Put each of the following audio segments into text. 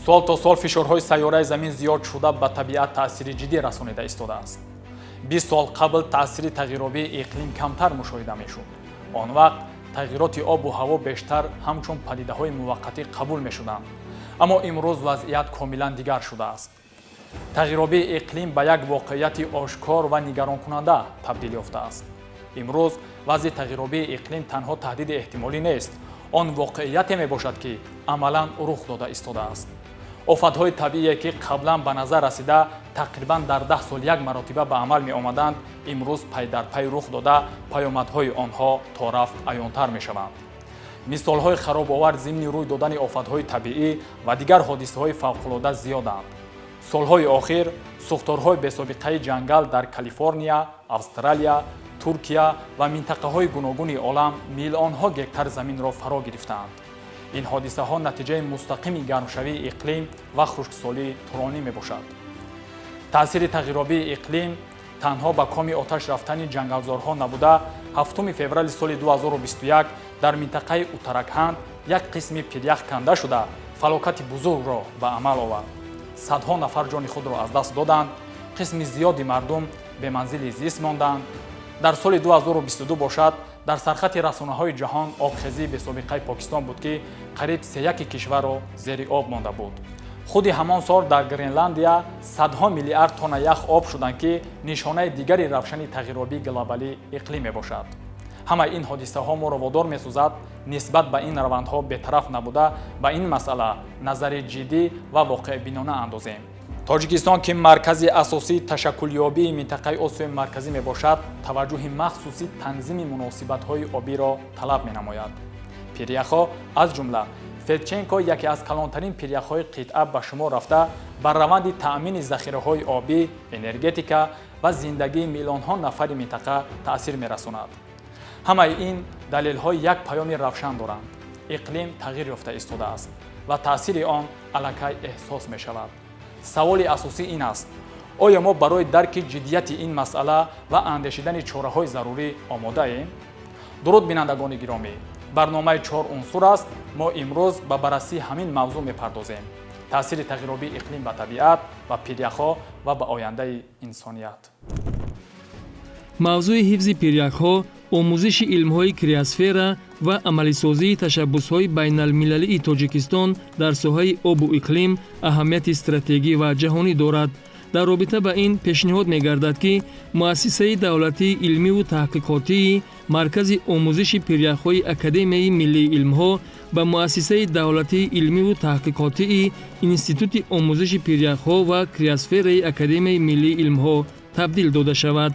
Сол то сол фишорҳои сайёраи Замин зиёд шуда, ба табиат таъсири ҷиддӣ расонида истодааст. 20 сол қабл таъсири тағйиробии иқлим камтар мушоҳида мешуд. Он вақт тағйироти обу ҳаво бештар ҳамчун падидаҳои муваққатӣ қабул мешуданд, аммо имрӯз вазъият комилан дигар шудааст. Тағйиробии иқлим ба як воқеияти ошкор ва нигаронкунанда табдил ёфтааст. Имрӯз вазъи тағйиробии иқлим танҳо таҳдиди эҳтимолӣ нест, он воқеияте мебошад, ки амалан рух дода истодааст. Офатҳои табиие, ки қаблан ба назар расида тақрибан дар 10 сол як маротиба ба амал меомаданд, имрӯз пай дар пай рух дода, паёмадҳои онҳо торафт аёнтар мешаванд. Мисолҳои харобовар зимни рӯй додани офатҳои табиӣ ва дигар ҳодисаҳои фавқулода зиёданд. Солҳои охир сӯхторҳои бесобиқаи ҷангал дар Калифорния, Австралия, Туркия ва минтақаҳои гуногуни олам миллионҳо гектар заминро фаро гирифтаанд. Ин ҳодисаҳо натиҷаи мустақими гармшавии иқлим ва хушксолии тӯлонӣ мебошад. Таъсири тағйиробии иқлим танҳо ба коми оташ рафтани ҷангалзорҳо набуда, 7 феврали соли 2021 дар минтақаи Уттаракҳанд як қисми пирях канда шуда, фалокати бузургро ба амал овард. Садҳо нафар ҷони худро аз даст доданд, қисми зиёди мардум беманзили зист монданд. Дар соли 2022 бошад, дар сархати расонаҳои ҷаҳон обхезии бесобиқаи Покистон буд, ки қариб сеяки кишварро зери об монда буд. Худи ҳамон сол дар Гренландия садҳо миллиард тонна ях об шуданд, ки нишонаи дигари равшани тағйиробии глобалии иқлим мебошад. Ҳамаи ин ҳодисаҳо моро водор месозад нисбат ба ин равандҳо бетараф набуда, ба ин масъала назари ҷиддӣ ва воқеъбинона андозем. Тоҷикистон, ки маркази асосии ташаккулёбии минтақаи Осиёи Марказӣ мебошад, таваҷҷӯҳи махсуси танзими муносибатҳои обиро талаб менамояд. Пиряхҳо, аз ҷумла Федченко, яке аз калонтарин пиряхҳои қитъа ба шумор рафта, бар раванди таъмини захираҳои обӣ, энергетика ва зиндагии миллионҳо нафари минтақа таъсир мерасонад. Ҳамаи ин далелҳои як паёми равшан доранд: иқлим тағйир ёфта истодааст ва таъсири он аллакай эҳсос мешавад. Саволи асосӣ ин аст: оё мо барои дарки ҷиддияти ин масъала ва андешидани чораҳои зарурӣ омодаем? Дуруд, бинандагони гиромӣ! Барномаи «Чор унсур» аст. Мо имрӯз ба баррасии ҳамин мавзӯъ мепардозем: таъсири тағйиробии иқлим ба табиат ва пиряхҳо ва ба ояндаи инсоният. Мавзӯи ҳифзи пиряхҳо, омӯзиши илмҳои криосфера ва амалисозии ташаббусҳои байналмилалии Тоҷикистон дар соҳаи обу иқлим аҳамияти стратегӣ ва ҷаҳонӣ дорад. Дар робита ба ин пешниҳод мегардад, ки Муассисаи давлатии илмиву таҳқиқотии Маркази омӯзиши пиряхҳои Академияи миллии илмҳо ба Муассисаи давлатии илмиву таҳқиқотии Институти омӯзиши пиряхҳо ва криосфераи Академияи миллии илмҳо табдил дода шавад.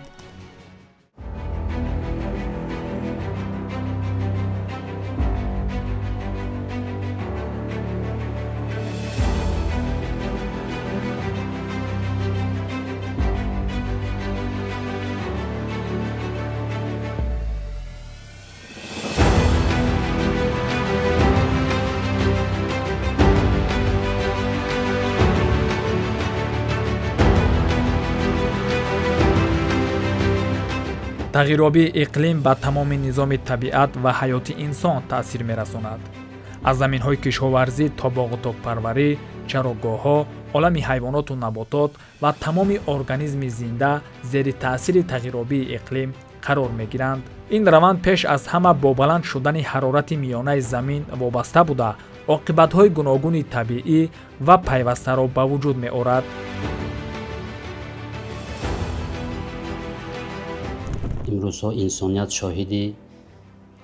Тағйиробии иқлим ба тамоми низоми табиат ва ҳаёти инсон таъсир мерасонад. Аз заминҳои кишоварзӣ то боғу токпарварӣ, чарогоҳҳо, олами ҳайвоноту наботот ва тамоми организми зинда зери таъсири тағйиробии иқлим қарор мегиранд. Ин раванд пеш аз ҳама бо баланд шудани ҳарорати миёнаи замин вобаста буда, оқибатҳои гуногуни табиӣ ва пайвастаро ба вуҷуд меорад. Имрӯзҳо инсоният шоҳиди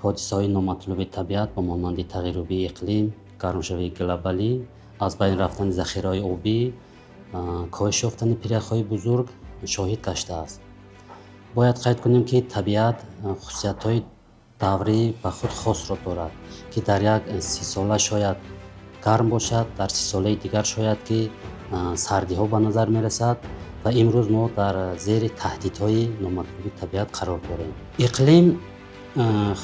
ҳодисаҳои номатлуби табиат ба монанди тағйирёбии иқлим, гармшавии глобалӣ, аз байн рафтани захираҳои обӣ, коҳиш ёфтани пиряхҳои бузург шоҳид гаштааст. Бояд қайд кунем, ки табиат хусусиятҳои даврӣ ба худ хосро дорад, ки дар як 30 сола шояд гарм бошад, дар 30 солаи дигар шояд ки сардиҳо ба назар мерасад. Ва имрӯз мо дар зери таҳдидҳои номатлуби табиат қарор дорем. Иқлим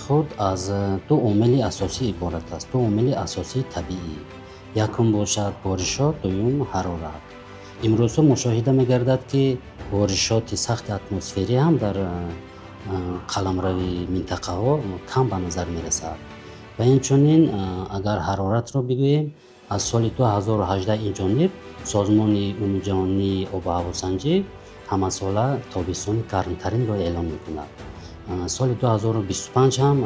худ аз ду омили асосӣ иборат аст, ду омили асосии табиӣ: якум бошад боришот, дуюм ҳарорат. Имрӯзҳо мушоҳида мегардад, ки боришоти сахти атмосферӣ ҳам дар қаламрави минтақаҳо кам ба назар мерасад. Ва инчунин, агар ҳароратро бигӯем, Аз соли 2018 инҷониб Созмони умумиҷаҳонии обу ҳавосанҷӣ ҳамасола тобистони гармтаринро эълон мекунад. Соли 2025 ҳам,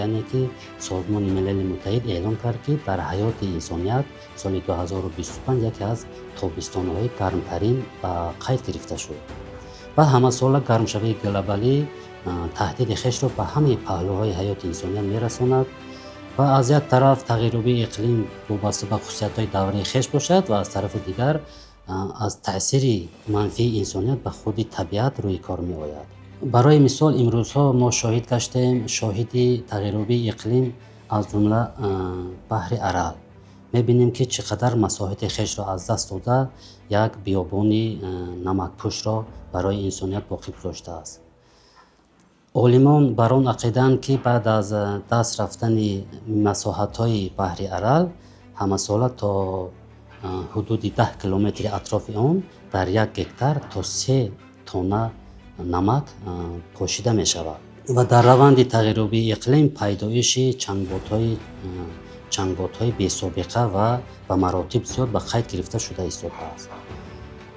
яъне ки Созмони Милали Муттаҳид эълон кард, ки дар ҳаёти инсоният соли 2025 яке аз тобистонҳои гармтарин ба қайд гирифта шуд. Ва ҳамасола гармшавии глобалӣ таҳдиди хешро ба ҳамаи паҳлӯҳои ҳаёти инсоният мерасонад ва аз як тараф тағйирёбии иқлим вобаста ба хусусиятҳои давраи хеш бошад ва аз тарафи дигар аз таъсири манфии инсоният ба худи табиат рӯи кор меояд. Барои мисол, имрӯзҳо мо шоҳид гаштем, шоҳиди тағйирёбии иқлим, аз ҷумла баҳри Арал. Мебинем, ки чӣ қадар масоҳати хешро аз даст дода, як биёбони намакпӯшро барои инсоният боқӣ гузоштааст. Олимон бар он ақидаанд, ки баъд аз даст рафтани масоҳатҳои баҳри Арал ҳамасола то ҳудуди 10 километри атрофи он дар 1 гектар то 3 тонна намак пошида мешавад ва дар раванди тағйирёбии иқлим пайдоиши чангботҳои бесобиқа ва ба маротиб зиёд ба қайд гирифта шуда истодааст.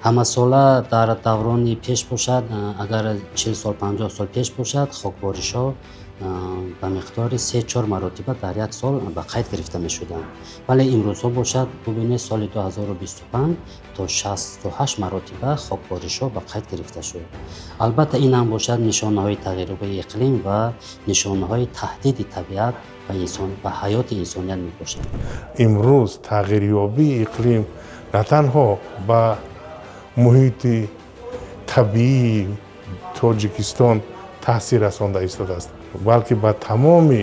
Ҳамасола дар даврони пеш бошад, агар 40 сол, 50 сол пеш бошад, хокборишҳо ба миқдори се чор маротиба дар як сол ба қайд гирифта мешуданд, вале имрӯзҳо бошад, бубинед, соли 2025 то 68 маротиба хокборишҳо ба қайд гирифта шуд. Албатта, ин ҳам бошад нишонаҳои тағйирёбии иқлим ва нишонаҳои таҳдиди табиат ба инсон, ба ҳаёти инсоният мебошад. Имрӯз тағйирёбии иқлим на танҳо ба муҳити табиии Тоҷикистон таъсир расонда истодааст, балки ба тамоми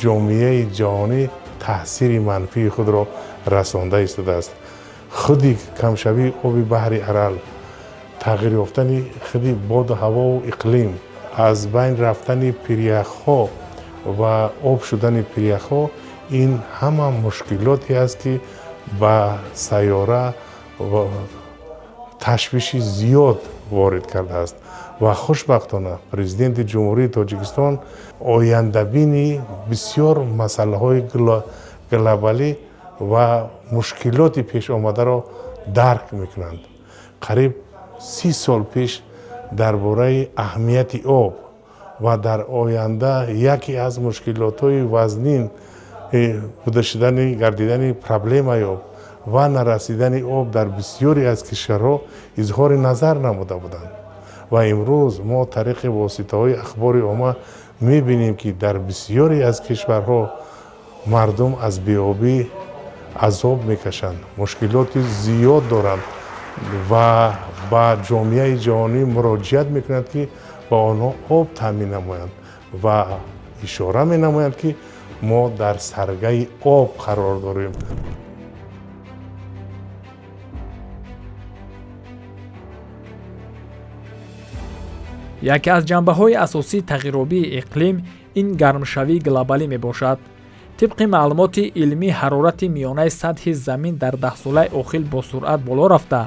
ҷомеаи ҷаҳонӣ таъсири манфии худро расонда истодааст. Худи камшавии оби баҳри Арал, тағйир ёфтани худи боду ҳавову иқлим, аз байн рафтани пиряхҳо ва об шудани пиряхҳо, ин ҳама мушкилоте аст, ки ба сайёра ташвиши зиёд ворид кардааст. Ва хушбахтона Президенти Ҷумҳурии Тоҷикистон ояндабини бисёр масъалаҳои глобалӣ ва мушкилоти пешомадаро дарк мекунанд. Қариб 30 сол пеш дар бораи аҳамияти об ва дар оянда яке аз мушкилотҳои вазнин буда шудани гардидани проблемаи об ва нарасидани об дар бисёре аз кишварҳо изҳори назар намуда буданд. Ва имрӯз мо тариқи воситаҳои ахбори омма мебинем, ки дар бисёре аз кишварҳо мардум аз беобӣ азоб мекашанд, мушкилоти зиёд доранд ва ба ҷомеаи ҷаҳонӣ муроҷиат мекунанд, ки ба онҳо об таъмин намоянд, ва ишора менамоянд, ки мо дар саргаи об қарор дорем. Яке аз ҷанбаҳои асосии тағйиробии иқлим ин гармшавии глобалӣ мебошад. Тибқи маълумоти илмӣ, ҳарорати миёнаи сатҳи замин дар даҳсолаи охир бо суръат боло рафта,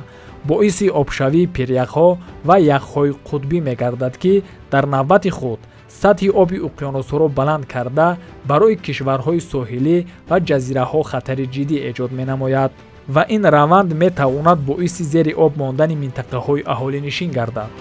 боиси обшавии пиряхҳо ва яхҳои қутбӣ мегардад, ки дар навбати худ сатҳи оби уқёнусҳоро баланд карда, барои кишварҳои соҳилӣ ва ҷазираҳо хатари ҷиддӣ эҷод менамояд ва ин раванд метавонад боиси зери об мондани минтақаҳои аҳолинишин гардад.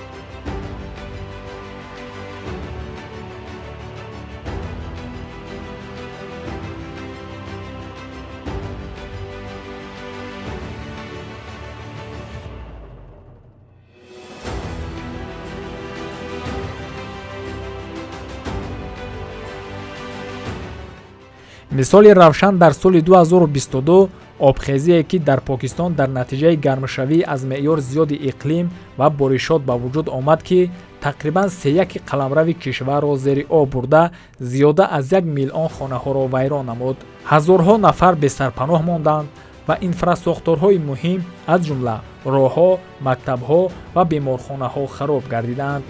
Мисоли равшан дар соли 2022 обхезие, ки дар Покистон дар натиҷаи гармшавии аз меъёр зиёди иқлим ва боришот ба вуҷуд омад, ки тақрибан сеяки қаламрави кишварро зери об бурда, зиёда аз 1 миллион хонаҳоро вайрон намуд, ҳазорҳо нафар бесарпаноҳ монданд ва инфрасохторҳои муҳим, аз ҷумла роҳҳо, мактабҳо ва беморхонаҳо хароб гардиданд.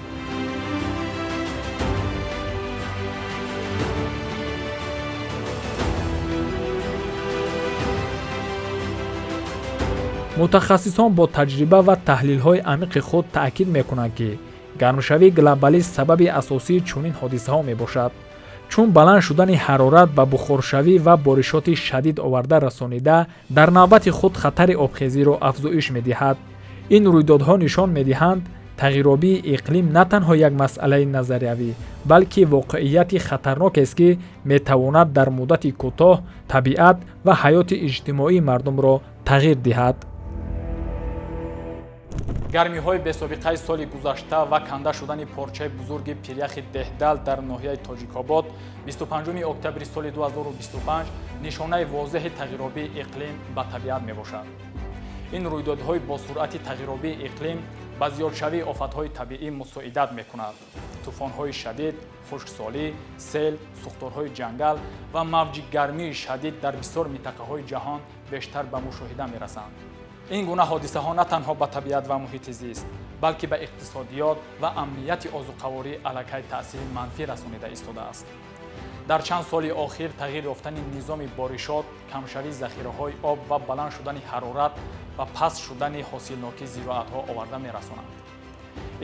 Мутахассисон бо таҷриба ва таҳлилҳои амиқи худ таъкид мекунанд, ки гармшавии глобалӣ сабаби асосии чунин ҳодисаҳо мебошад. Чун баланд шудани ҳарорат ба бухоршавӣ ва боришоти шадид оварда расонида, дар навбати худ хатари обхезиро афзоиш медиҳад. Ин рӯйдодҳо нишон медиҳанд, тағйиробии иқлим на танҳо як масъалаи назариявӣ, балки воқеияти хатарнокест, ки метавонад дар муддати кӯтоҳ табиат ва ҳаёти иҷтимоии мардумро тағйир диҳад. Гармиҳои бесобиқаи соли гузашта ва канда шудани порчаи бузурги пиряхи Деҳдал дар ноҳияи Тоҷикобод 25 октябри соли 2025 нишонаи возеҳи тағйиробии иқлим ба табиат мебошад. Ин рӯйдодҳои бо суръати тағйиробии иқлим ба зиёдшавии офатҳои табиӣ мусоидат мекунад. Тӯфонҳои шадид, хушксолӣ, сел, сӯхторҳои ҷангал ва мавҷи гармии шадид дар бисёр минтақаҳои ҷаҳон бештар ба мушоҳида мерасанд. Ин гуна ҳодисаҳо на танҳо ба табиат ва муҳити зист, балки ба иқтисодиёт ва амнияти озуқаворӣ аллакай таъсири манфӣ расонида истодааст. Дар чанд соли охир тағйир ёфтани низоми боришот, камшавии захираҳои об ва баланд шудани ҳарорат ва паст шудани ҳосилнокии зироатҳо оварда мерасонанд.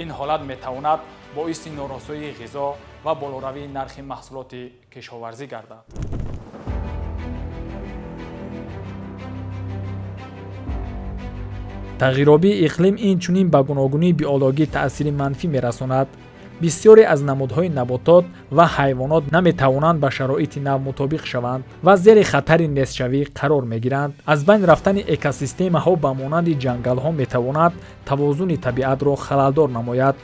Ин ҳолат метавонад боиси норасоии ғизо ва болоравии нархи маҳсулоти кишоварзӣ гардад. Тағйиробии иқлим инчунин ба гуногунии биологӣ таъсири манфӣ мерасонад. Бисёре аз намудҳои наботот ва ҳайвонот наметавонанд ба шароити нав мутобиқ шаванд ва зери хатари нестшавӣ қарор мегиранд. Аз байн рафтани экосистемаҳо ба монанди ҷангалҳо метавонад тавозуни табиатро халалдор намояд,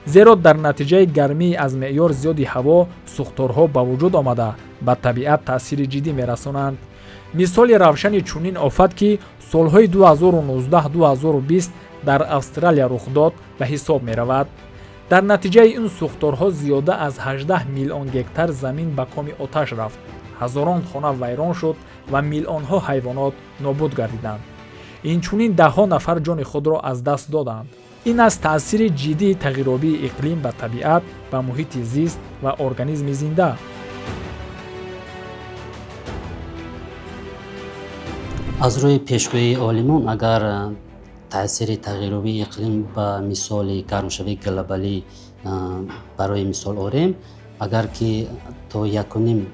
зеро дар натиҷаи гармии аз меъёр зиёди ҳаво сӯхторҳо ба вуҷуд омада ба табиат таъсири ҷиддӣ мерасонанд. Мисоли равшани чунин офат, ки солҳои 2019-2020 дар Австралия рух дод, ба ҳисоб меравад. Дар натиҷаи ин сӯхторҳо зиёда аз 18 миллион гектар замин ба коми оташ рафт, ҳазорон хона вайрон шуд ва миллионҳо ҳайвонот нобуд гардиданд. Инчунин даҳҳо нафар ҷони худро аз даст доданд. Ин аст таъсири ҷиддии тағйиробии иқлим ба табиат, ба муҳити зист ва организми зинда. Аз рӯи пешгӯии олимон, агар таъсири тағйиробии иқлим ба мисоли гармшавии глобалӣ барои мисол орем, агар ки то 1,5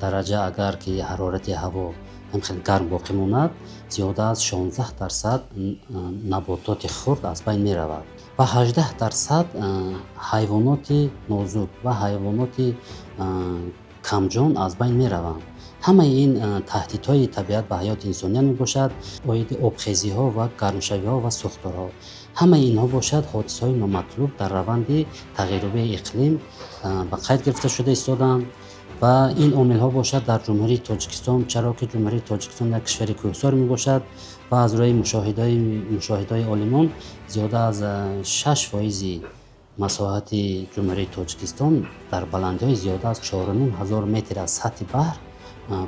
дараҷа агар ки ҳарорати ҳаво ҳам хеле гарм боқӣ монад, зиёда аз 16% набототи хурд аз байн меравад ва 18% ҳайвоноти нозук ва ҳайвоноти камҷон аз байн мераванд. Ҳамаи ин таҳдидҳои табиат ба ҳаёти инсоният мебошад, оиди обхезиҳо ва гармшавиҳо ва сӯхторҳо. Ҳамаи инҳо бошад ҳодисаҳои номатлуб дар раванди тағйиробии иқлим ба қайд гирифта шуда истоданд ва ин омилҳо бошад дар Ҷумҳурии Тоҷикистон, чаро ки Ҷумҳурии Тоҷикистон як кишвари кӯҳсор мебошад ва аз рӯи мушоҳидаҳои олимон зиёда аз 6% масоҳати Ҷумҳурии Тоҷикистон дар баландиҳои зиёда аз 4500 метр аз сатҳи баҳр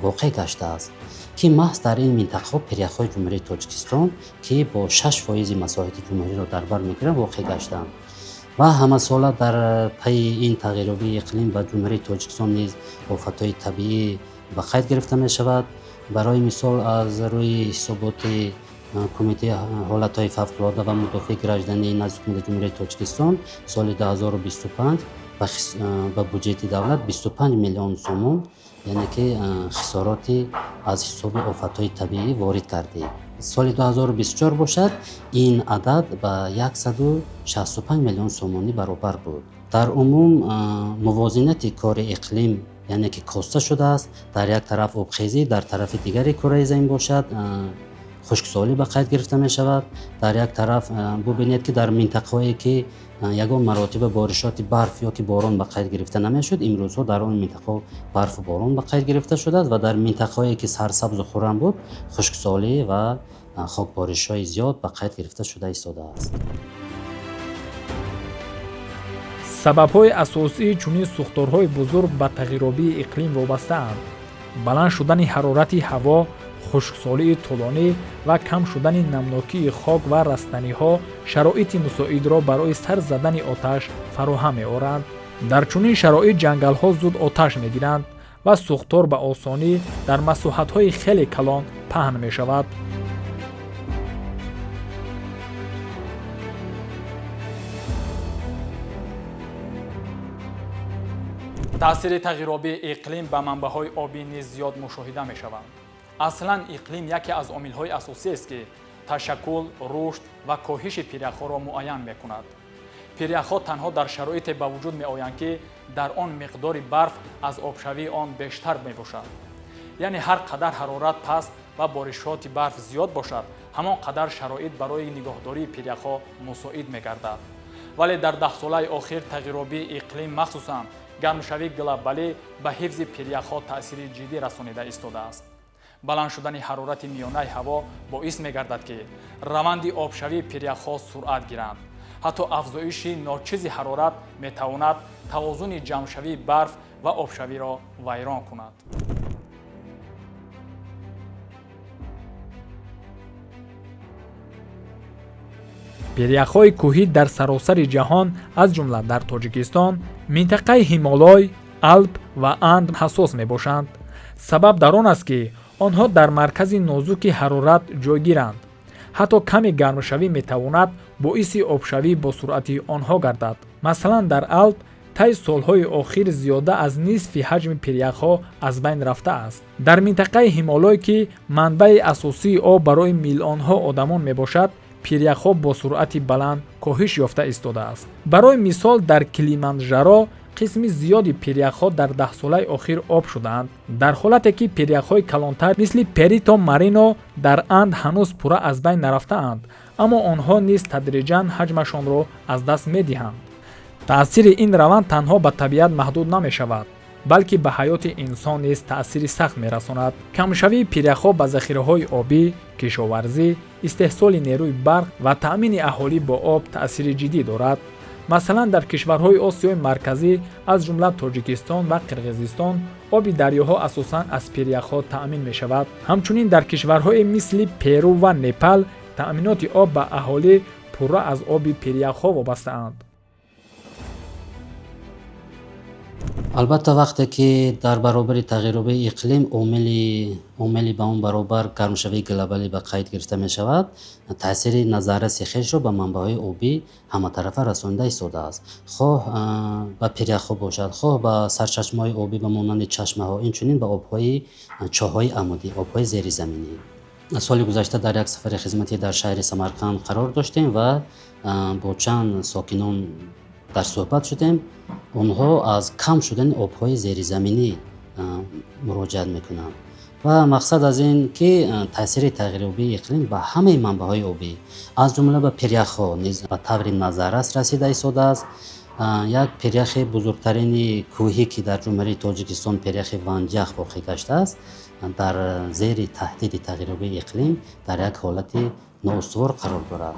воқеъ гаштааст, ки маҳз дар ин минтақаҳо пиряхҳои Ҷумҳурии Тоҷикистон, ки бо 6% масоҳати ҷумҳуриро дар бар мегиранд, воқеъ гаштаанд. Ва ҳамасола дар пайи ин тағйиробии иқлим ба Ҷумҳурии Тоҷикистон низ офатҳои табиӣ ба қайд гирифта мешавад. Барои мисол, аз рӯи ҳисоботи Кумитаи ҳолатҳои фавқулода ва мудофиаи граждании назди Ҳукумати Ҷумҳурии Тоҷикистон соли 2025 ба буҷети давлат 25 миллион сомон, яъне ки хисороти аз ҳисоби офатҳои табиӣ ворид гардид. Соли 2024 бошад, ин адад ба 165 миллион сомонӣ баробар буд. Дар умум мувозинати кори иқлим, яъне ки коста шудааст. Дар як тараф обхезӣ, дар тарафи дигари кураи замин бошад хушксолӣ ба қайд гирифта мешавад. Дар як тараф бубинед, ки дар минтақаҳое ки ягон маротиба боришоти барф ё ки борон ба қайд гирифта намешуд, имрӯзҳо дар он минтақаҳо барфу борон ба қайд гирифта шудааст ва дар минтақаҳое ки сарсабзу хуррам буд, хушксолӣ ва хокборишҳои зиёд ба қайд гирифта шуда истодааст. Сабабҳои асосии чунин сӯхторҳои бузург ба тағйиробии иқлим вобастаанд. Баланд шудани ҳарорати ҳаво, хушксолии тӯлонӣ ва кам шудани намнокии хок ва растаниҳо шароити мусоидро барои сар задани оташ фароҳам меоранд. Дар чунин шароит ҷангалҳо зуд оташ мегиранд ва сӯхтор ба осонӣ дар масоҳатҳои хеле калон паҳн мешавад. Таъсири тағйиробии иқлим ба манбаъҳои обӣ низ зиёд мушоҳида мешаванд. Аслан иқлим яке аз омилҳои асосиест, ки ташаккул, рушд ва коҳиши пиряхҳоро муайян мекунад. Пиряхҳо танҳо дар шароите ба вуҷуд меоянд, ки дар он миқдори барф аз обшавии он бештар мебошад. Яъне ҳар қадар ҳарорат паст ва боришоти барф зиёд бошад, ҳамон қадар шароит барои нигоҳдории пиряхҳо мусоид мегардад. Вале дар даҳсолаи охир тағйиробии иқлим, махсусан гармшавии глобалӣ, ба ҳифзи пиряхҳо таъсири ҷиддӣ расонида истодааст. Баланд шудани ҳарорати миёнаи ҳаво боис мегардад, ки раванди обшавии пиряхҳо суръат гиранд. Ҳатто афзоиши ночизи ҳарорат метавонад тавозуни ҷамъшавии барф ва обшавиро вайрон кунад. Пиряхҳои кӯҳӣ дар саросари ҷаҳон, аз ҷумла дар Тоҷикистон, минтақаи Ҳимолой, Алп ва Анд ҳассос мебошанд. Сабаб дар он аст, ки онҳо дар маркази нозуки ҳарорат ҷойгиранд. Ҳатто каме гармшавӣ метавонад боиси обшавӣ бо суръати онҳо гардад. Масалан, дар Алп таи солҳои охир зиёда аз нисфи ҳаҷми пиряхҳо аз байн рафтааст. Дар минтақаи Ҳимолой, ки манбаи асосии об барои миллионҳо одамон мебошад, пиряхҳо бо суръати баланд коҳиш ёфта истодааст. Барои мисол, дар Килиманҷаро қисми зиёди пиряхҳо дар даҳсолаи охир об шудаанд, дар ҳолате ки пиряхҳои калонтар, мисли Перито Марино дар Анд, ҳанӯз пурра аз байн нарафтаанд, аммо онҳо низ тадриҷан ҳаҷмашонро аз даст медиҳанд. Таъсири ин раванд танҳо ба табиат маҳдуд намешавад, балки ба ҳаёти инсон низ таъсири сахт мерасонад. Камшавии пиряхҳо ба захираҳои обӣ, кишоварзӣ, истеҳсоли нерӯи барқ ва таъмини аҳолӣ бо об таъсири ҷиддӣ дорад. Масалан, дар кишварҳои Осиёи Марказӣ, аз ҷумла Тоҷикистон ва Қирғизистон, оби дарёҳо асосан аз пиряхҳо таъмин мешавад. Ҳамчунин дар кишварҳое мисли Перу ва Непал таъминоти об ба аҳолӣ пурра аз оби пиряхҳо вобастаанд. Албатта, вақте ки дар баробари тағйиробии иқлим омили ба он баробар гармшавии глобалӣ ба қайд гирифта мешавад, таъсири назарраси хешро ба манбаъҳои обӣ ҳаматарафа расонида истодааст. Хоҳ ба пиряхҳо бошад, хоҳ ба сарчашмаҳои обӣ ба монанди чашмаҳо, инчунин ба обҳои чоҳҳои амудӣ, обҳои зеризаминӣ. Соли гузашта дар як сафари хизматӣ дар шаҳри Самарқанд қарор доштем ва бо чанд сокинон дар суҳбат шудем. Онҳо аз кам шудани обҳои зеризаминӣ муроҷиат мекунанд ва мақсад аз ин ки таъсири тағйирёбии иқлим ба ҳамаи манбаъҳои обӣ, аз ҷумла ба пиряхҳо низ ба таври назаррас расида истодааст. Як пиряхи бузургтарини кӯҳӣ, ки дар Ҷумҳурии Тоҷикистон пиряхи Ванҷах воқеъ гаштааст, дар зери таҳдиди тағйирёбии иқлим дар як ҳолати ноустувор қарор дорад.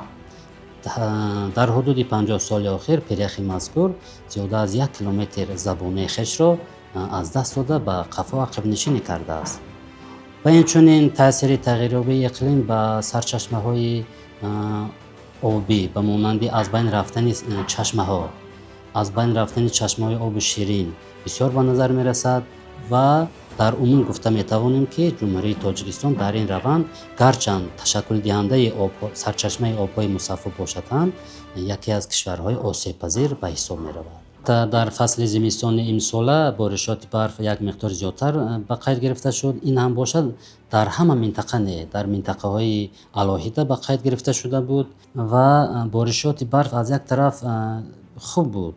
Дар ҳудуди 50 соли охир пиряхи мазкур зиёда аз 1 километр забонаи хешро аз даст дода, ба қафо ақибнишинӣ кардааст. Ва инчунин таъсири тағйирёбии иқлим ба сарчашмаҳои обӣ ба монанди аз байн рафтани чашмаҳо, аз байн рафтани чашмаҳои оби ширин бисёр ба назар мерасад. Ва дар умум гуфта метавонем, ки Ҷумҳурии Тоҷикистон дар ин раванд, гарчанд ташаккулдиҳандаи сарчашмаи обҳои мусаффо бошад ҳам, яке аз кишварҳои осебпазир ба ҳисоб меравад. Дар фасли зимистони имсола боришоти барф як миқдор зиёдтар ба қайд гирифта шуд. Ин ҳам бошад, дар ҳама минтақа не, дар минтақаҳои алоҳида ба қайд гирифта шуда буд. Ва боришоти барф аз як тараф хуб буд,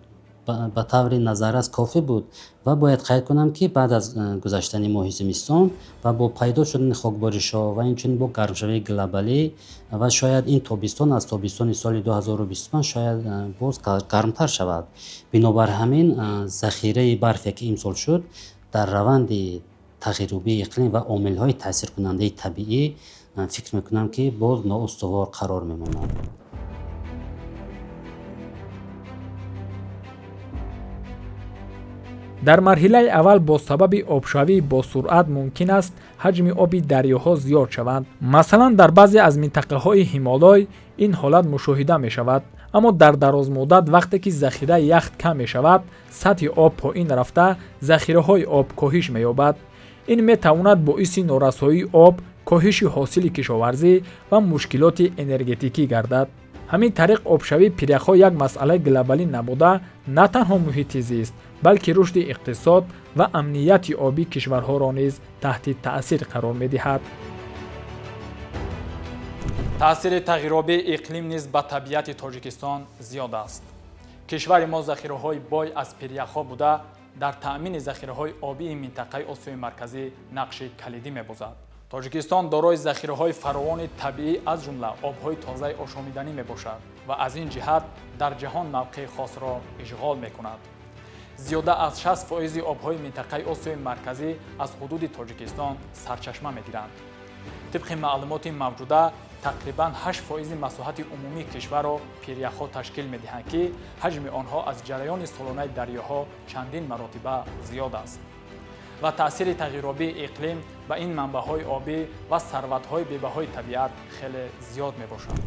ба таври назаррас кофӣ буд. Ва бояд қайд кунам, ки баъд аз гузаштани моҳи зимистон ва бо пайдо шудани хокборишҳо ва инчунин бо гармшавии глобалӣ ва шояд ин тобистон аз тобистони соли 2025 шояд боз гармтар шавад, бинобар ҳамин захираи барфе, ки имсол шуд, дар раванди тағйирёбии иқлим ва омилҳои таъсиркунандаи табиӣ, фикр мекунам, ки боз ноустувор қарор мемонад. Дар марҳилаи аввал бо сабаби обшавии босуръат мумкин аст ҳаҷми оби дарёҳо зиёд шаванд. Масалан, дар баъзе аз минтақаҳои Ҳимолой ин ҳолат мушоҳида мешавад. Аммо дар дарозмуддат, вақте ки захираи ях кам мешавад, сатҳи об поин рафта, захираҳои об коҳиш меёбад. Ин метавонад боиси норасоии об, коҳиши ҳосили кишоварзӣ ва мушкилоти энергетикӣ гардад. Ҳамин тариқ, обшавии пиряхҳо як масъалаи глобалӣ набуда, на танҳо муҳити зист, Балки рушди иқтисод ва амнияти обӣ кишварҳоро низ таҳти таъсир қарор медиҳад. Таъсири тағйиробии иқлим низ ба табиати Тоҷикистон зиёд аст. Кишвари мо захираҳои бой аз пиряхҳо буда, дар таъмини захираҳои обии минтақаи Осиёи Марказӣ нақши калидӣ мебозад. Тоҷикистон дорои захираҳои фаровони табиӣ, аз ҷумла обҳои тозаи ошомиданӣ мебошад ва аз ин ҷиҳат дар ҷаҳон мавқеи хосро ишғол мекунад. Зиёда аз 60 фоизи обҳои минтақаи Осиёи Марказӣ аз ҳудуди Тоҷикистон сарчашма мегиранд. Тибқи маълумоти мавҷуда, тақрибан 8 фоизи масоҳати умумии кишварро пиряхҳо ташкил медиҳанд, ки ҳаҷми онҳо аз ҷараёни солонаи дарёҳо чандин маротиба зиёд аст. Ва таъсири тағйиробии иқлим ба ин манбаъҳои обӣ ва сарватҳои бебаҳои табиат хеле зиёд мебошад.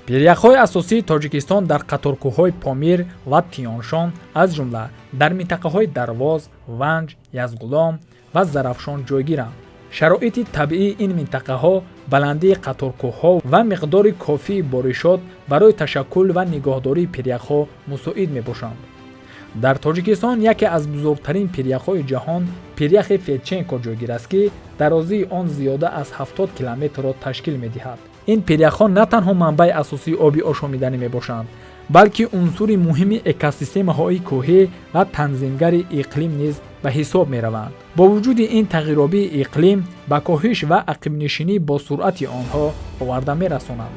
Пиряхҳои асосии Тоҷикистон дар қаторкӯҳҳои Помир ва Тиёншон, аз ҷумла дар минтақаҳои Дарвоз, Ванҷ, Язғулом ва Зарафшон ҷойгиранд. Шароити табиии ин минтақаҳо, баландии қаторкӯҳҳо ва миқдори кофии боришот барои ташаккул ва нигоҳдории пиряхҳо мусоид мебошанд. Дар Тоҷикистон яке аз бузургтарин пиряхҳои ҷаҳон, пиряхи Федченко, ҷойгир аст, ки дарозии он зиёда аз 70 километрро ташкил медиҳад. Ин пиряхҳо на танҳо манбаи асосии оби ошомиданӣ мебошанд, балки унсури муҳими экосистемаҳои кӯҳӣ ва танзимгари иқлим низ ба ҳисоб мераванд. Бо вуҷуди ин, тағйиробии иқлим ба коҳиш ва ақибнишинӣ бо суръати онҳо оварда мерасонад.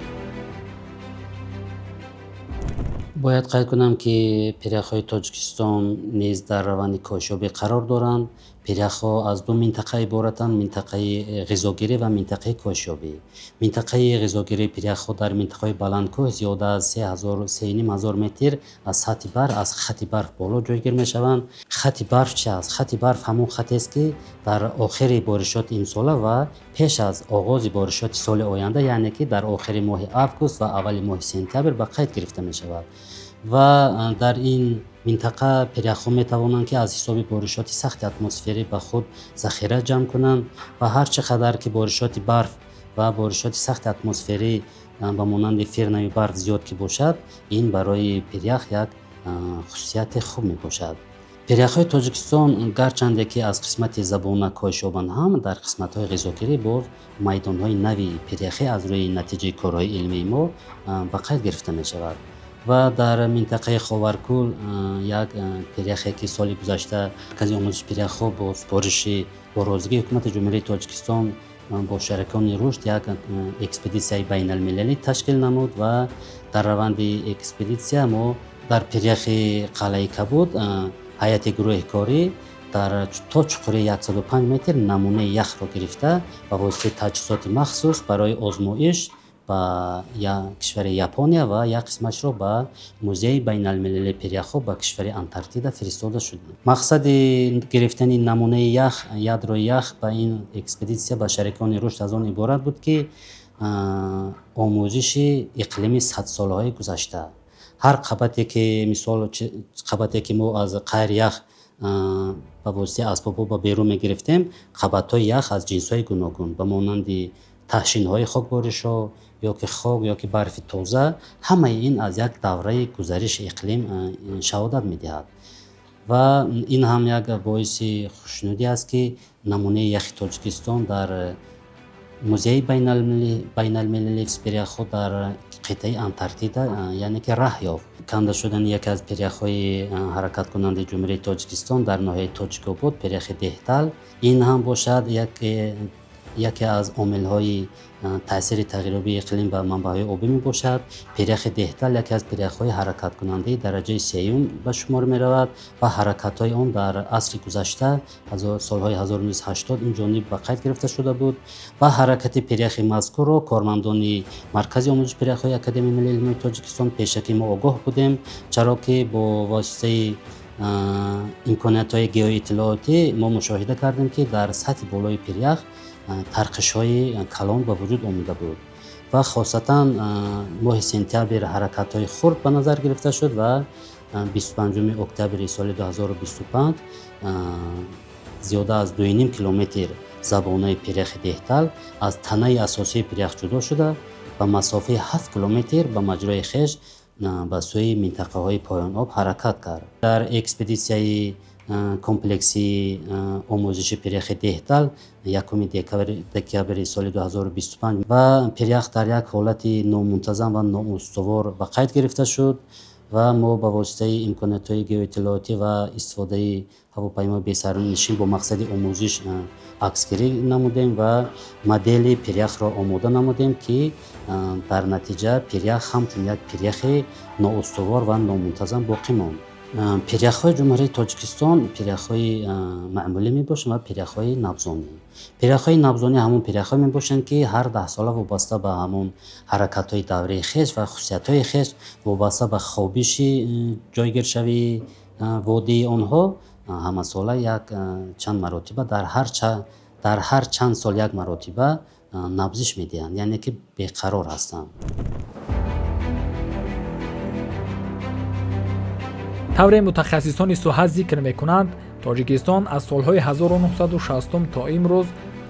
Бояд қайд кунам, ки пиряхҳои Тоҷикистон низ дар раванди коҳишёбӣ қарор доранд. Пиряхҳо аз ду минтақа иборатанд: минтақаи ғизогирӣ ва минтақаи коҳишёбӣ. Минтақаи ғизогирии пиряхҳо дар минтақаҳои баландкӯҳ, зиёда аз 3500 метр аз сатҳи баҳр, аз хати барф боло ҷойгир мешаванд. Хати барф чи аст? Хати барф ҳамон хатест, ки дар охири боришоти имсола ва пеш аз оғози боришоти соли оянда, яъне ки дар охири моҳи август ва аввали моҳи сентябр ба қайд гирифта мешавад. Ва дар ин минтақа пиряхҳо метавонанд, ки аз ҳисоби боришоти сахти атмосферӣ ба худ захира ҷамъ кунанд ва ҳар чӣ қадар ки боришоти барф ва боришоти сахти атмосферӣ ба монанди фирнаву барф зиёд ки бошад, ин барои пирях як хусусияти хуб мебошад. Пиряхҳои Тоҷикистон, гарчанде ки аз қисмати забона коҳиш ёбанд ҳам, дар қисматҳои ғизогирӣ боз майдонҳои нави пиряхӣ аз рӯи натиҷаи корҳои илмии мо ба қайд гирифта мешавад. Ва дар минтақаи Ховаркӯл як пиряхе, ки соли гузашта Маркази омӯзиши пиряхҳо бо супориши бо розигии Ҳукумати Ҷумҳурии Тоҷикистон бо шарикони рушд як экспедитсияи байналмилалӣ ташкил намуд ва дар раванди экспедитсия мо дар пиряхи Қалъаи Кабуд ҳайати гурӯҳи корӣ дар то чуқурии 105 метр намунаи яхро гирифта, ба воситаи таҷҳизоти махсус барои озмоиш ба кишвари Япония ва як қисмашро ба Музеи байналмилалии пиряхҳо ба кишвари Антарктида фиристода шуд. Мақсади гирифтани намунаи ях, ядрои ях, ба ин экспедитсия ба шарикони рушд аз он иборат буд, ки омӯзиши иқлими садсолаҳои гузашта, ҳар қабате ки, мисол, қабате ки мо аз қайри ях ба воситаи асбобҳо ба берун мегирифтем, қабатҳои ях аз ҷинсҳои гуногун, ба монанди таҳшинҳои хокборишҳо ё ки хок, ё ки барфи тоза, ҳамаи ин аз як давраи гузариши иқлим шаҳодат медиҳад. Ва ин ҳам як боиси хушнудӣ аст, ки намунаи яхи Тоҷикистон дар Музеи байналмилалии пиряхҳо дар қитъаи Антарктида, яъне ки, раҳ ёфт. Канда шудани яке аз пиряхҳои ҳаракаткунандаи Ҷумҳурии Тоҷикистон дар ноҳияи Тоҷикобод, пиряхи Деҳтал, ин ҳам бошад яке аз омилҳои таъсири тағйирёбии иқлим ба манбаъҳои обӣ мебошад. Пиряхи Деҳтал яке аз пиряхҳои ҳаракаткунандаи дараҷаи сеюм ба шумор меравад ва ҳаракатҳои он дар асри гузашта, солҳои 1980 ин ҷониб ба қайд гирифта шуда буд. Ва ҳаракати пиряхи мазкурро кормандони Маркази омӯзиши пиряхҳои Академияи миллии илмҳои Тоҷикистон пешакӣ мо огоҳ будем, чаро ки бо воситаи имкониятҳои геоиттилоотӣ мо мушоҳида кардем, ки дар сатҳи болои пирях тарқишҳои калон ба вуҷуд омада буд. Ва хосатан моҳи сентябр ҳаракатҳои хурд ба назар гирифта шуд ва 25 октябри соли 2025 зиёда аз 2,5 километр забонаи пиряхи Деҳтал аз танаи асосии пирях ҷудо шуда, ба масофаи 7 километр ба маҷрои хеш Ба сӯи минтақаҳои поёноб ҳаракат кард. Дар экспедитсияи комплексии омӯзиши пиряхи Деҳдал 1 декабри соли 2025 ва пирях дар як ҳолати номунтазам ва ноустувор ба қайд гирифта шуд ва мо ба воситаи имкониятҳои геоиттилоотӣ ва истифодаи ҳавопаймои бесарнишин бо мақсади омӯзиш аксгирӣ намудем ва модели пиряхро омода намудем, ки дар натиҷа пирях ҳамчун як пиряхи ноустувор ва номунтазам боқӣ монд. Пиряхҳои Ҷумҳурии Тоҷикистон пиряхҳои маъмулӣ мебошанд ва пиряхҳои набзонӣ. Пиряхҳои набзонӣ ҳамон пиряхҳо мебошанд, ки ҳар 10 сола вобаста ба ҳамон ҳаракатҳои даврии хеш ва хусусиятҳои хеш, вобаста ба хобиши ҷойгиршавии водии онҳо, ҳамасола як чанд маротиба, дар ҳар чанд сол як маротиба набзиш медиҳанд, яъне ки беқарор ҳастанд. Тавре мутахассисони соҳа зикр мекунанд, Тоҷикистон аз солҳои 1960 то имрӯз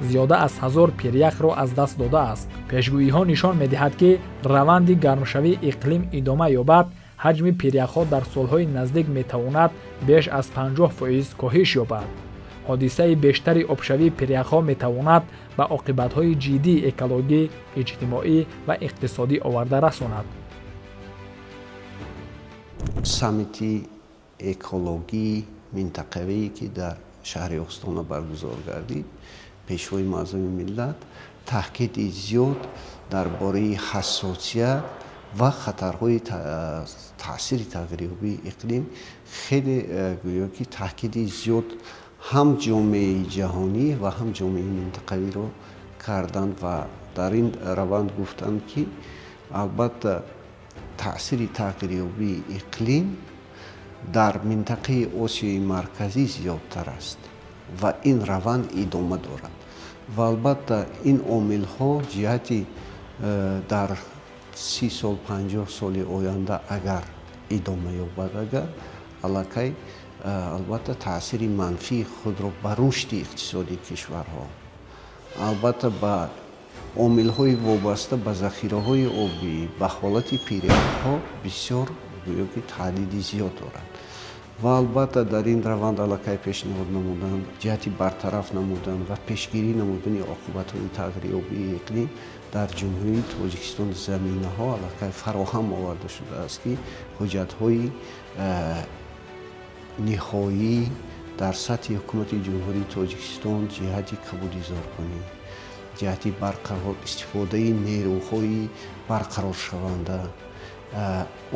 зиёда аз 1000 пиряхро аз даст додааст. Пешгӯиҳо нишон медиҳад, ки раванди гармшавии иқлим идома ёбад, ҳаҷми пиряхҳо дар солҳои наздик метавонад беш аз 50% коҳиш ёбад. Ҳодисаи бештари обшавии пиряхҳо метавонад ба оқибатҳои ҷиддии экологӣ, иҷтимоӣ ва иқтисодӣ оварда расонад. Саммити экологии минтақавие, ки дар шаҳри Остона баргузор гардид, Пешвои Муаззами миллат таъкиди зиёд дар бораи ҳассосият ва хатарҳои таъсири тағйирёбии иқлим хеле гӯё ки таъкиди зиёд ҳам ҷомеаи ҷаҳонӣ ва ҳам ҷомеаи минтақавиро карданд ва дар ин раванд гуфтанд, ки албатта таъсири тағйирёбии иқлим дар минтақаи Осиёи Марказӣ зиёдтар аст ва ин раванд идома дорад ва албатта ин омилҳо ҷиҳати дар 30 сол, 50 соли оянда агар идома ёбад, агар аллакай албатта таъсири манфии худро ба рушди иқтисодии кишварҳо, албатта ба омилҳои вобаста ба захираҳои обӣ, ба ҳолати пиряхҳо бисёр гӯё ки таҳдиди зиёд дорад. Ва албатта дар ин раванд аллакай пешниҳод намуданд ҷиҳати бартараф намудан ва пешгирӣ намудани оқибатҳои тағйирёбии иқлим дар Ҷумҳурии Тоҷикистон заминаҳо аллакай фароҳам оварда шудааст, ки ҳуҷҷатҳои ниҳоӣ дар сатҳи Ҳукумати Ҷумҳурии Тоҷикистон ҷиҳати кабудизоркунӣ, ҷиҳати барқарор истифодаи нерӯҳои барқароршаванда,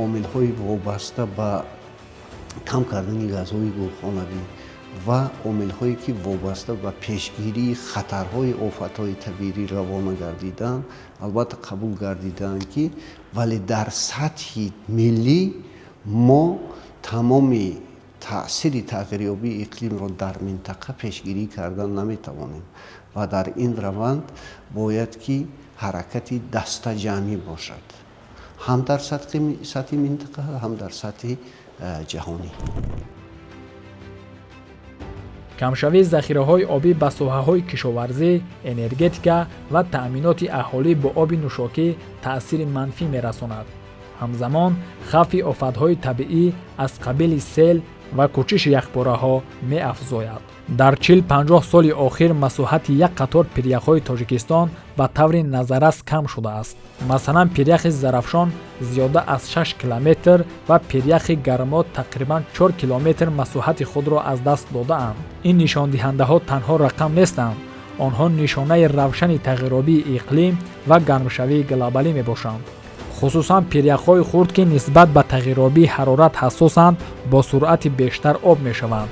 омилҳои вобаста ба кам кардани газҳои гулхонавӣ ва омилҳое, ки вобаста ба пешгирии хатарҳои офатҳои табиӣ равона гардидаанд, албатта қабул гардидаанд, ки вале дар сатҳи миллӣ мо тамоми таъсири тағйирёбии иқлимро дар минтақа пешгирӣ кардан наметавонем ва дар ин раванд бояд ки ҳаракати дастаҷамъӣ бошад ҳам дар сатҳи минтақа, ҳам дар сатҳи ҷаҳонӣ. Камшавии захираҳои обӣ ба соҳаҳои кишоварзӣ, энергетика ва таъминоти аҳолӣ бо оби нӯшокӣ таъсири манфӣ мерасонад. Ҳамзамон хавфи офатҳои табиӣ аз қабили сел ва кӯчиши яхпораҳо меафзояд. Дар 40-50 соли охир масоҳати як қатор пиряхҳои Тоҷикистон ба таври назаррас кам шудааст. Масалан, пиряхи Зарафшон зиёда аз 6 километр ва пиряхи Гармо тақрибан 4 километр масоҳати худро аз даст додаанд. Ин нишондиҳандаҳо танҳо рақам нестанд, онҳо нишонаи равшани тағйиробии иқлим ва гармшавии глобалӣ мебошанд. Хусусан пиряхҳои хурд, ки нисбат ба тағйиробии ҳарорат ҳассосанд, бо суръати бештар об мешаванд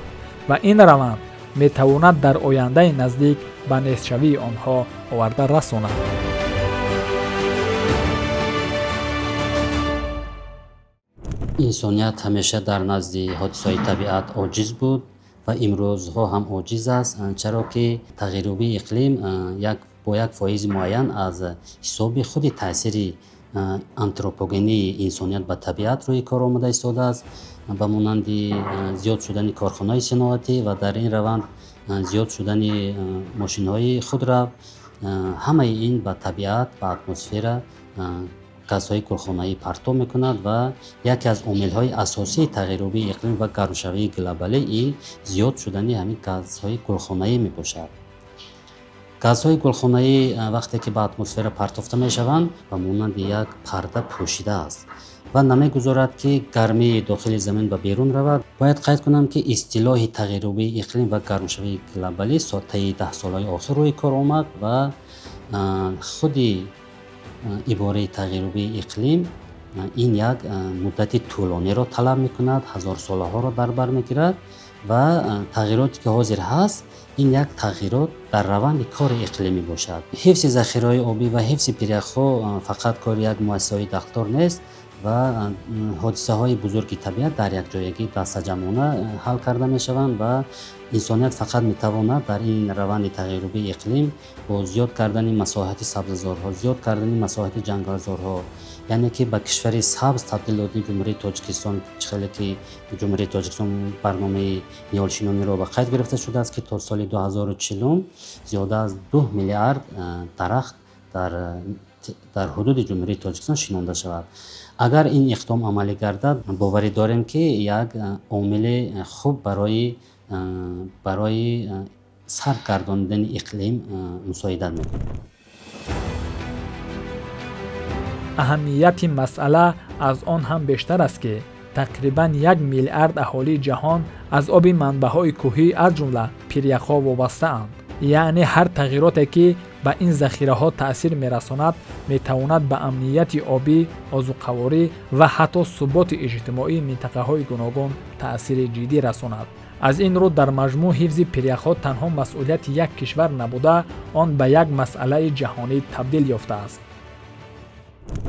ва ин раванд метавонад дар ояндаи наздик ба нестшавии онҳо оварда расонад. Инсоният ҳамеша дар назди ҳодисаҳои табиат оҷиз буд ва имрӯзҳо ҳам оҷиз аст, чаро ки тағйирёбии иқлим як бо як фоизи муайян аз ҳисоби худи таъсири антропогении инсоният ба табиат рӯи кор омада истодааст, ба монанди зиёд шудани корхонаҳои синоатӣ ва дар ин раванд зиёд шудани мошинҳои худрав. Ҳамаи ин ба табиат, ба атмосфера Газҳои гулхонаӣ партов мекунад ва яке аз омилҳои асосии тағйирёбии иқлим ва гармшавии глобалӣ ин зиёд шудани ҳамин газҳои гулхонаӣ мебошад. Газҳои гулхонаӣ, вақте ки ба атмосфера партофта мешаванд, ба монанди як парда пӯшида аст ва намегузорад, ки гармии дохили замин ба берун равад. Бояд қайд кунам, ки истилоҳи тағйирёбии иқлим ва гармшавии глобалӣ таи 10 солҳои охир рӯи кор омад ва худи ибораи тағйирёбии иқлим ин як муддати тӯлониро талаб мекунад, ҳазорсолаҳоро дар бар мегирад. Ва тағйироте ки ҳозир ҳаст, ин як тағйирот дар раванди кори иқлимӣ бошад. Ҳифзи захираҳои обӣ ва ҳифзи пиряхҳо фақат кори як муассисаҳои дахлдор нест ва ҳодисаҳои бузурги табиат дар якҷоягӣ, дастаҷамъона ҳал карда мешаванд. Ва инсоният фақат метавонад дар ин раванди тағйирёбии иқлим бо зиёд кардани масоҳати сабзазорҳо, зиёд кардани масоҳати ҷангалзорҳо, яъне ки ба кишвари сабз табдил додани Ҷумҳурии Тоҷикистон. Чӣ хеле ки Ҷумҳурии Тоҷикистон барномаи ниҳолшинониро ба қайд гирифта шудааст, ки то соли 2040-ум зиёда аз 2 миллиард дарахт дар ҳудуди Ҷумҳурии Тоҷикистон шинонда шавад. Агар ин иқдом амалӣ гардад, боварӣ дорем, ки як омили хуб барои сард гардонидани иқлим мусоидат мекунад. Аҳамияти масъала аз он ҳам бештар аст, ки тақрибан 1 миллиард аҳолии ҷаҳон аз оби манбаъҳои кӯҳӣ, аз ҷумла пиряхҳо, вобастаанд. Яъне ҳар тағйироте, ки ба ин захираҳо таъсир мерасонад, метавонад ба амнияти обӣ, озуқаворӣ ва ҳатто суботи иҷтимоии минтақаҳои гуногун таъсири ҷиддӣ расонад. Аз ин рӯ, дар маҷмӯъ, ҳифзи пиряхҳо танҳо масъулияти як кишвар набуда, он ба як масъалаи ҷаҳонӣ табдил ёфтааст.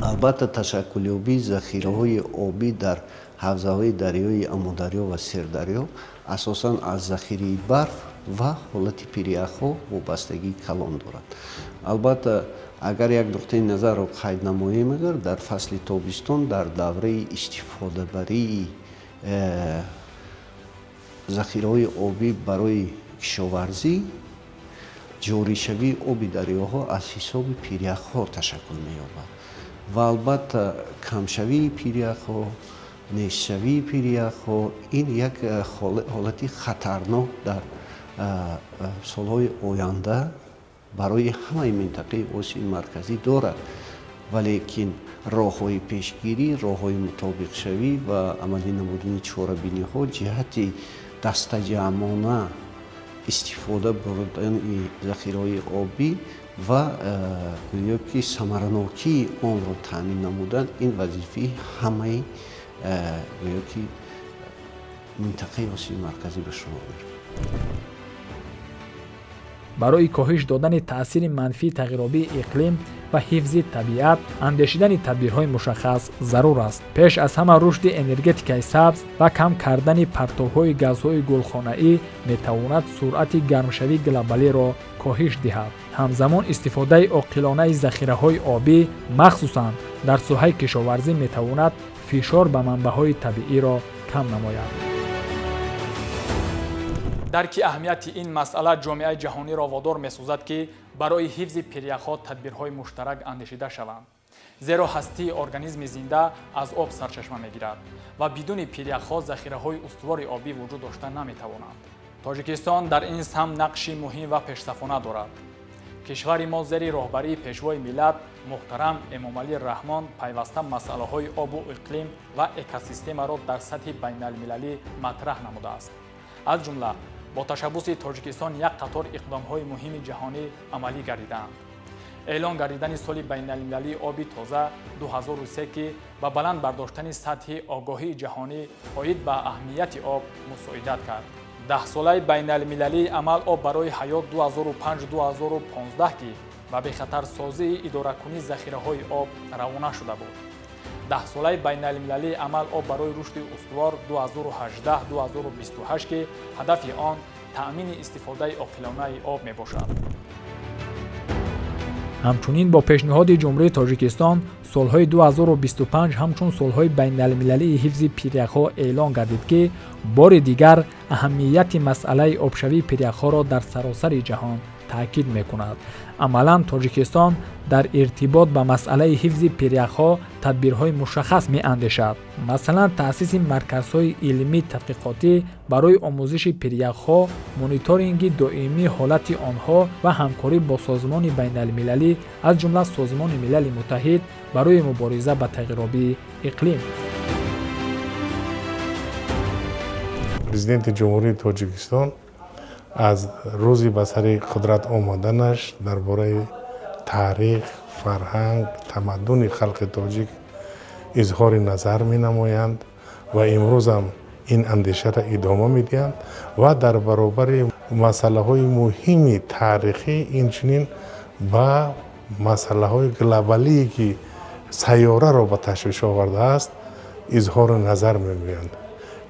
Албатта, ташаккулёбии захираҳои обӣ дар ҳавзаҳои дарёи Амударё ва Сирдарё асосан аз захираи барф ва ҳолати пиряхҳо вобастагии калон дорад. Албатта, агар як нуқтаи назарро қайд намоем, агар дар фасли тобистон, дар давраи истифодабарии захираҳои обӣ барои кишоварзӣ, ҷоришавии оби дарёҳо аз ҳисоби пиряхҳо ташаккул меёбад. Ва албатта, камшавии пиряхҳо, нестшавии пиряхҳо ин як ҳолати хатарнок дар солҳои оянда барои ҳамаи минтақаи Осиёи Марказӣ дорад. Валекин роҳҳои пешгирӣ, роҳҳои мутобиқшавӣ ва амалӣ намудани чорабиниҳо ҷиҳати дастаҷамъона истифода бурдани захираҳои обӣ ва гӯё ки самаранокии онро таъмин намудан ин вазифаи ҳамаи гӯё ки минтақаи Осиёи Марказӣ ба шумор меравад. Барои коҳиш додани таъсири манфии тағйиробии иқлим ва ҳифзи табиат андешидани тадбирҳои мушаххас зарур аст. Пеш аз ҳама, рушди энергетикаи сабз ва кам кардани партовҳои газҳои гулхонаӣ метавонад суръати гармшавии глобалиро коҳиш диҳад. Ҳамзамон, истифодаи оқилонаи захираҳои обӣ, махсусан дар соҳаи кишоварзӣ, метавонад фишор ба манбаъҳои табииро кам намояд. Дарки аҳамияти ин масъала ҷомеаи ҷаҳониро водор месозад, ки барои ҳифзи пиряхҳо тадбирҳои муштарак андешида шаванд, зеро ҳастии организми зинда аз об сарчашма мегирад ва бидуни пиряхҳо захираҳои устувори обӣ вуҷуд дошта наметавонанд. Тоҷикистон дар ин самт нақши муҳим ва пешсафона дорад. Кишвари мо зери роҳбарии Пешвои миллат муҳтарам Эмомалӣ Раҳмон пайваста масъалаҳои обу иқлим ва экосистемаро дар сатҳи байналмилалӣ матраҳ намудааст. Аз ҷумла бо ташаббуси Тоҷикистон як қатор иқдомҳои муҳими ҷаҳонӣ амалӣ гардидаанд. Эълон гардидани соли байналмилалии оби тоза 2003, ки ба баланд бардоштани сатҳи огоҳии ҷаҳонӣ оид ба аҳамияти об мусоидат кард, Даҳсолаи байналмилалии амал «Об барои ҳаёт» 2005-2015, ки ба бехатарсозии идоракунии захираҳои об равона шуда буд, Даҳсолаи байналмилалии амал «Об барои рушди устувор» 2018-2028, ки ҳадафи он таъмини истифодаи оқилонаи об мебошад. Ҳамчунин, бо пешниҳоди Ҷумҳурии Тоҷикистон солҳои 2025 ҳамчун солҳои байналмилалии ҳифзи пиряхҳо эълон гардид, ки бори дигар аҳамияти масъалаи обшавии пиряхҳоро дар саросари ҷаҳон таъкид мекунад. Амалан Тоҷикистон дар иртибот ба масъалаи ҳифзи пиряхҳо тадбирҳои мушаххас меандешад. Масалан, таъсиси марказҳои илмӣ тадқиқотӣ барои омӯзиши пиряхҳо, мониторинги доимии ҳолати онҳо ва ҳамкорӣ бо созмони байналмилалӣ, аз ҷумла Созмони Милали Муттаҳид барои мубориза ба тағйиробии иқлим. Президенти Ҷумҳурии Тоҷикистон аз рӯзи ба сари қудрат омаданаш дар бораи таърих, фарҳанг, тамаддуни халқи тоҷик изҳори назар менамоянд ва имрӯзам ин андешаро идома медиҳанд ва дар баробари масъалаҳои муҳими таърихӣ инчунин ба масъалаҳои глобалие, ки сайёраро ба ташвиш овардааст, изҳори назар мегӯянд.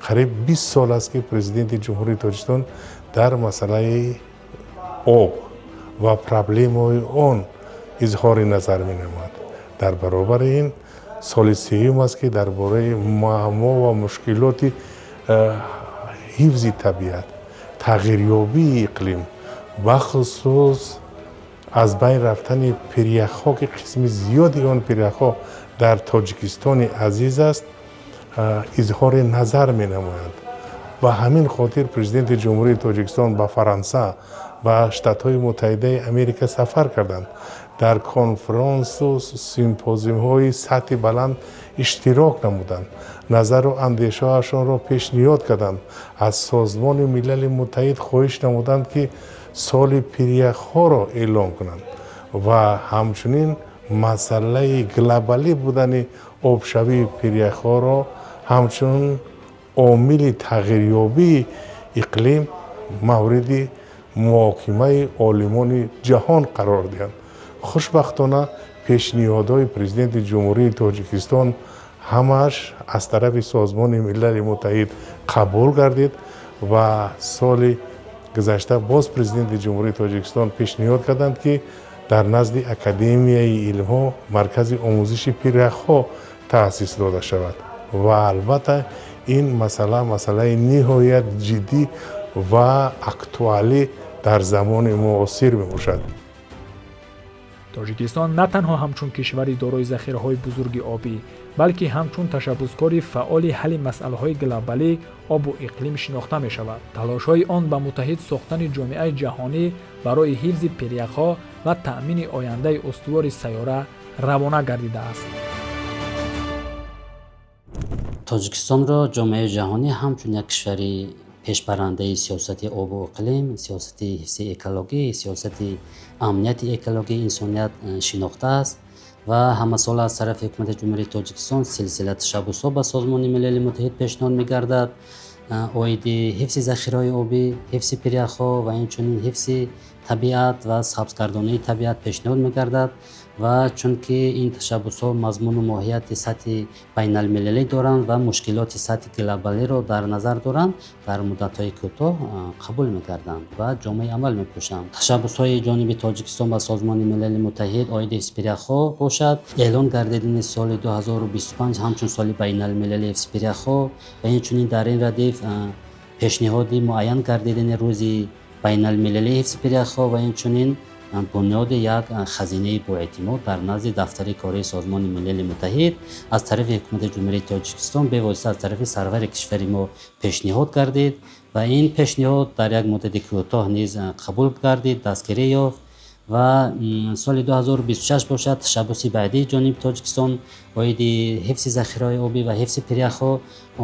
Қариб 20 сол аст, ки Президенти Ҷумҳурии Тоҷикистон дар масъалаи об ва проблемаҳои он изҳори назар менамояд. Дар баробари ин соли сеюм аст, ки дар бораи муаммо ва мушкилоти ҳифзи табиат, тағйирёбии иқлим, бахусус аз байн рафтани пиряхҳо, ки қисми зиёди он пиряхҳо дар Тоҷикистони азиз аст, изҳори назар менамоянд. Ба ҳамин хотир Президенти Ҷумҳурии Тоҷикистон ба Фаронса, ба Штатҳои Муттаҳидаи Америка сафар карданд, дар конфронсу симпозиумҳои сатҳи баланд иштирок намуданд, назару андешаҳояшонро пешниҳод карданд, аз Созмони Милали Муттаҳид хоҳиш намуданд, ки соли пиряхҳоро эълон кунанд ва ҳамчунин масъалаи глобалӣ будани обшавии пиряхҳоро ҳамчун омили тағйирёбии иқлим мавриди муҳокимаи олимони ҷаҳон қарор диҳанд. Хушбахтона, пешниҳодҳои Президенти Ҷумҳурии Тоҷикистон ҳамааш аз тарафи Созмони Милали Муттаҳид қабул гардид ва соли гузашта боз Президенти Ҷумҳурии Тоҷикистон пешниҳод карданд, ки дар назди Академияи илмҳо маркази омӯзиши пиряхҳо таъсис дода шавад. Ва албатта ин масъала масъалаи ниҳоят ҷиддӣ ва актуалӣ дар замони муосир мебошад. Тоҷикистон на танҳо ҳамчун кишвари дорои захираҳои бузурги обӣ, балки ҳамчун ташаббускори фаъоли ҳалли масъалаҳои глобалӣ обу иқлим шинохта мешавад. Талошҳои он ба муттаҳид сохтани ҷомеаи ҷаҳонӣ барои ҳифзи пиряхҳо ва таъмини ояндаи устувори сайёра равона гардидааст. Тоҷикистонро ҷомеаи ҷаҳонӣ ҳамчун як кишвари пешбарандаи сиёсати обу иқлим, сиёсати ҳифзи экологӣ, сиёсати амнияти экологии инсоният шинохтааст ва ҳамасола аз тарафи Ҳукумати Ҷумҳурии Тоҷикистон силсила ташаббусҳо ба Созмони Милали Муттаҳид пешниҳод мегардад оиди ҳифзи захираҳои обӣ, ҳифзи пиряхҳо ва инчунин ҳифзи табиат ва сабзгардонии табиат пешниҳод мегардад. Ва чунки ин ташаббусҳо мазмуну моҳияти сатҳи байналмилалӣ доранд ва мушкилоти сатҳи глобалиро дар назар доранд, дар муддатҳои кӯтоҳ қабул мегарданд ва ҷомаи амал мепӯшанд. Ташаббусҳои ҷониби Тоҷикистон ба Созмони Милали Муттаҳид оиди ҳифзи пиряхҳо бошад, эълон гардидани соли 2025 ҳамчун соли байналмилалии ҳифзи пиряхҳо ва инчунин дар ин радиф пешниҳоди муайян гардидани рӯзи байналмилалии ҳифзи пиряхҳо ва инчунин бунёди як хазинаи боэътимод дар назди дафтари кории Созмони Милали Муттаҳид аз тарафи Ҳукумати Ҷумҳурии Тоҷикистон бевосита аз тарафи сарвари кишвари мо пешниҳод гардид ва ин пешниҳод дар як муддати кӯтоҳ низ қабул гардид, дастгирӣ ёфт. Ва соли 2026 бошад, ташаббуси баъдии ҷониби Тоҷикистон оиди ҳифзи захираҳои обӣ ва ҳифзи пиряхҳо,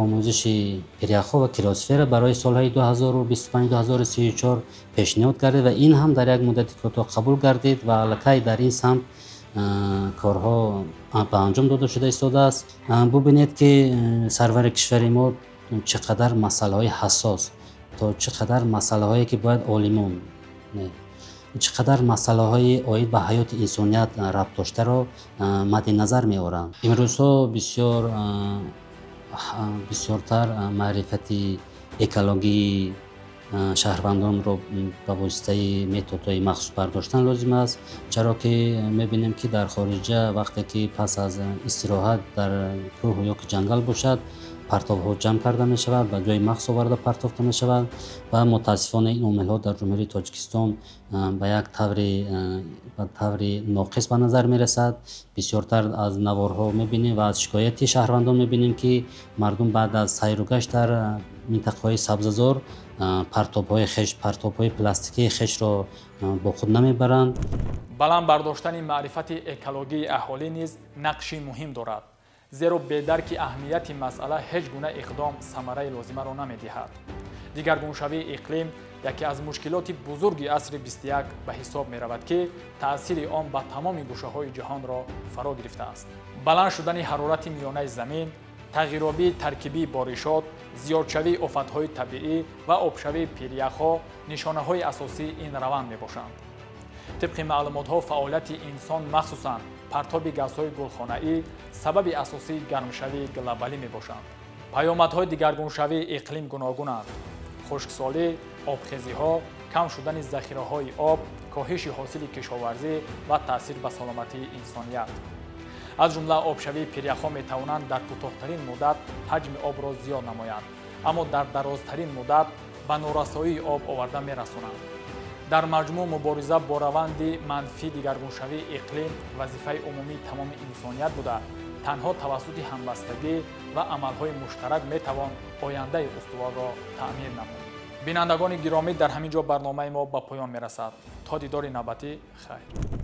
омӯзиши пиряхҳо ва криосфера барои солҳои 2025-2034 пешниҳод гардид ва ин ҳам дар як муддати кӯтоҳ қабул гардид ва аллакай дар ин самт корҳо ба анҷом дода шуда истодааст. Бубинед, ки сарвари кишвари мо чӣ қадар масъалаҳои ҳассос, то чӣ қадар масъалаҳое, ки бояд олимон, чӣ қадар масъалаҳои оид ба ҳаёти инсоният рабт доштаро мадди назар меоранд. Имрӯзҳо бисёр бисёртар маърифати экологии шаҳрвандонро ба воситаи методҳои махсус бардоштан лозим аст, чаро ки мебинем, ки дар хориҷа вақте ки пас аз истироҳат дар кӯҳ ё ки ҷангал бошад. Партовҳо ҷамъ карда мешавад, ба ҷои махсус оварда партофта мешавад ва мутаассифона ин омилҳо дар Ҷумҳурии Тоҷикистон ба як таври ба таври ноқис ба назар мерасад. Бисёртар аз наворҳо мебинем ва аз шикояти шаҳрвандон мебинем, ки мардум баъд аз сайру гашт дар минтақаҳои сабзазор партобҳои хеш, партобҳои пластикии хешро бо худ намебаранд. Баланд бардоштани маърифати экологии аҳолӣ низ нақши муҳим дорад, зеро бе дарки аҳамияти масъала ҳеҷ гуна иқдом самараи лозимаро намедиҳад. Дигаргуншавии иқлим яке аз мушкилоти бузурги асри 21 ба ҳисоб меравад, ки таъсири он ба тамоми гӯшаҳои ҷаҳонро фаро гирифтааст. Баланд шудани ҳарорати миёнаи замин, тағйиробии таркибии боришот, зиёдшавии офатҳои табиӣ ва обшавии пиряхҳо нишонаҳои асосии ин раванд мебошанд. Тибқи маълумотҳо, фаъолияти инсон, махсусан партоби газҳои гулхонаӣ, сабаби асосии гармшавии глобалӣ мебошанд. Паёмадҳои дигаргуншавии иқлим гуногунанд: хушксолӣ, обхезиҳо, кам шудани захираҳои об, коҳиши ҳосили кишоварзӣ ва таъсир ба саломатии инсоният. Аз ҷумла обшавии пиряхҳо метавонанд дар кӯтоҳтарин муддат ҳаҷми обро зиёд намоянд, аммо дар дарозтарин муддат ба норасоии об оварда мерасонанд. Дар маҷмӯъ, мубориза бо раванди манфии дигаргуншавии иқлим вазифаи умумии тамоми инсоният буда, танҳо тавассути ҳамбастагӣ ва амалҳои муштарак метавон ояндаи устуворро таъмин намуд. Бинандагони гиромӣ, дар ҳамин ҷо барномаи мо ба поён мерасад. То дидори навбатӣ, хайр.